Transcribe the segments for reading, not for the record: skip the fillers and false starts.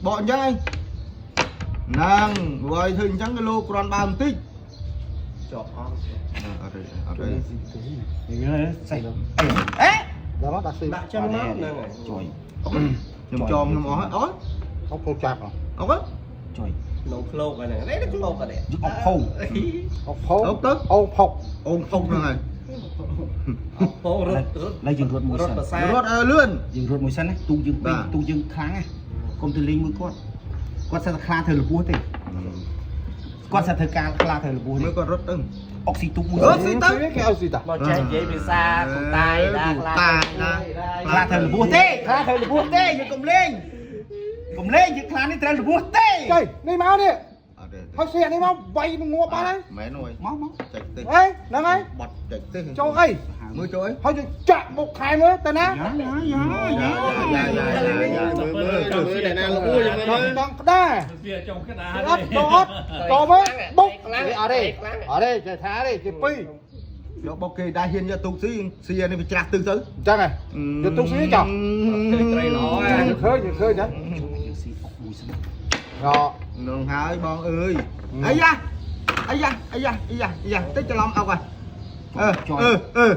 បកអញ្ចឹងឯងហ្នឹងបើឲ្យធ្វើអញ្ចឹងគេលោកគ្រាន់បើបន្តិច ជាប់អស់ អត់ទេអត់ទេ នេះសេះអេ ដល់មកដាក់ស៊ី ដាក់ចឹងមកហ្នឹងហើយ ជួយ ខ្ញុំចងខ្ញុំអស់ហើយអូយ អុកចូលចាប់ អូខេ ជួយ ក្នុងក្លោកហ្នឹងនេះក្លោកហ្នឹង យកអុកផោ អុកផោអូផុក អូនផុកហ្នឹងហើយ អុកពោរត់រត់ ឡើយយើងរត់មួយសិន រត់ប្រសា រត់ឲ្យលឿន យើងរត់មួយសិនណាទូយើងពេញទូយើងខ្លាំងណាកុំទៅលេងមួយគាត់គាត់សិតតែខ្លាធ្វើលពោះទេគាត់សិតធ្វើការខ្លាធ្វើលពោះ មើ ទេ លគាត់រត់ទៅ អុកស៊ីទូមួយ អឺស៊ីទៅ គេឲ្យស៊ីតា មកចេះនិយាយភាសាកុតាយដាខ្លា ខ្លាធ្វើលពោះទេខ្លាធ្វើលពោះទេយើងកុំលេងកុំលេងយើងខ្លានេះត្រូវលពោះទេ ចុយនេះមកនេះ អត់ទេ ហើយស៊ីអានេះមកវាយងាប់បាត់ហើយ មែនអូយ មកមក ចែកទេ អេហ្នឹងហើយ បត់ចែកទេ ចូលអី មើលចូលអី ហើយយើងចាក់មុខខែមើលទៅណា យ៉ាយ៉ាយ៉ា យ៉ាយ៉ាយ៉ាយ៉ា មើលមើលមើលតែណាលអួយមើល ចង់ចង់ក្តារ វាចុងក្តារ អត់ចូលអត់ចូលមើលបុកអត់ទេអត់ទេចេះថាទេគេពីរ យកបុកគេដែរហ៊ានយកទូកស៊ីស៊ីនេះវាច្រាស់ទឹះទៅ អញ្ចឹងហ៎យកទូកស៊ីចោះ ត្រីល្អ ឃើញឃើញណា យើងស៊ីអុកមួយសិន អ នឹងហើយបងអើយអាយ៉ាអាយ៉ាអាយ៉ាអាយ៉ាអាយ៉ាតិចច្រឡំអុកហ่ะអឺអឺអឺ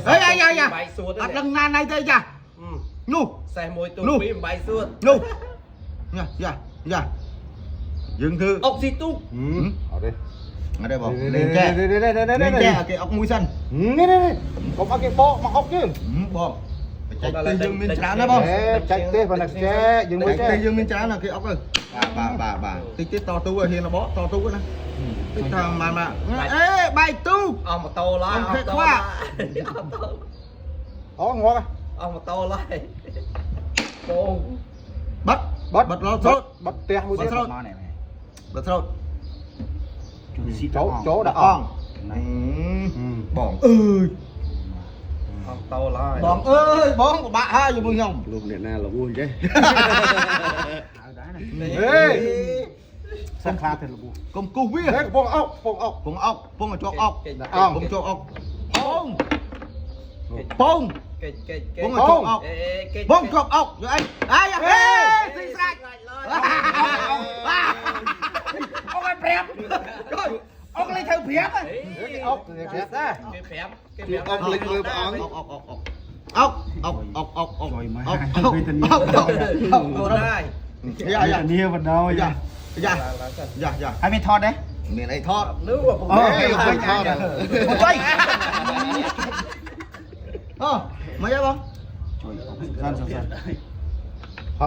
អេអាយ៉ាអាយ៉ា បាយសួត អត់ដឹងណាណៃទេយ៉ានោះ សេះមួយទូពីរបាយសួត នោះយ៉ាយ៉ាយ៉ាយើងធ្វើ អុកស៊ីទូ អត់ទេ អត់ទេបងលេងចែ នេះនេះនេះ លេងចែគេអុកមួយសិន នេះនេះកុំឲ្យគេបកមកអុកយើង បងបច្ចេកទេសយើងមានច្រើនណាបង ចែកទេប៉ុន្តែចែកយើង បច្ មើលចែក ចេកទេសយើងមានច្រើនណាគេអុកទៅបាទបាទបាទតិចទៀតតទូឲ្យហ៊ានបកតទូណាតិចថាម៉ាម៉ាអេបែកទូ អស់ម៉ូតូឡើយ អូងាប់ អស់ម៉ូតូឡើយបង បាត់ បាត់ បាត់ឡសូត បាត់ផ្ទះមួយទៀត មកនេះ បាត់ស្រោត ជួយស៊ី ចូលចូលដាក់អ អ ង ងបងអើយ អស់តោឡើយ បងអើយបងពិបាកហើយជាមួយខ្ញុំ លោកអ្នកណាលអួយចេះ ហើយដែរណា ហេ សិនខ្លាធ្វើលពោះ កុំគូសវា ហេកំពុងអុកកំពុងអុក ពងអុកពងឲ្យជាប់អុក អង ពងជាប់អុកពងពង កិច្ចកិច្ចកិ ពង ច្ច ឲ្យជាប់អុក អេកិច្ច ពងជាប់អុកយកអីអាយហេស៊ីស្រាច់ អុកឲ្យប្រាប់អុកលេងធ្វើប្រាប់ គេអុកគេប្រាប់ដែរ គេប្រាប់គេ ជួអុកលេចមើលព្រះអង្គ អុកអុកអុកអុកអុកអុកអុកអុក ជួយមក អុកអុកអុកអុក ខ្លួនដែរ យ៉ាយ៉ា នេះបណ្ដោយ យ៉ាយ៉ាយ៉ាយ៉ា ហើយមានថតទេ មានអីថត នោះ អូ ហេឃើញថត អូជួយ អូមកយ៉ាបង ជួយសិនសិនសិន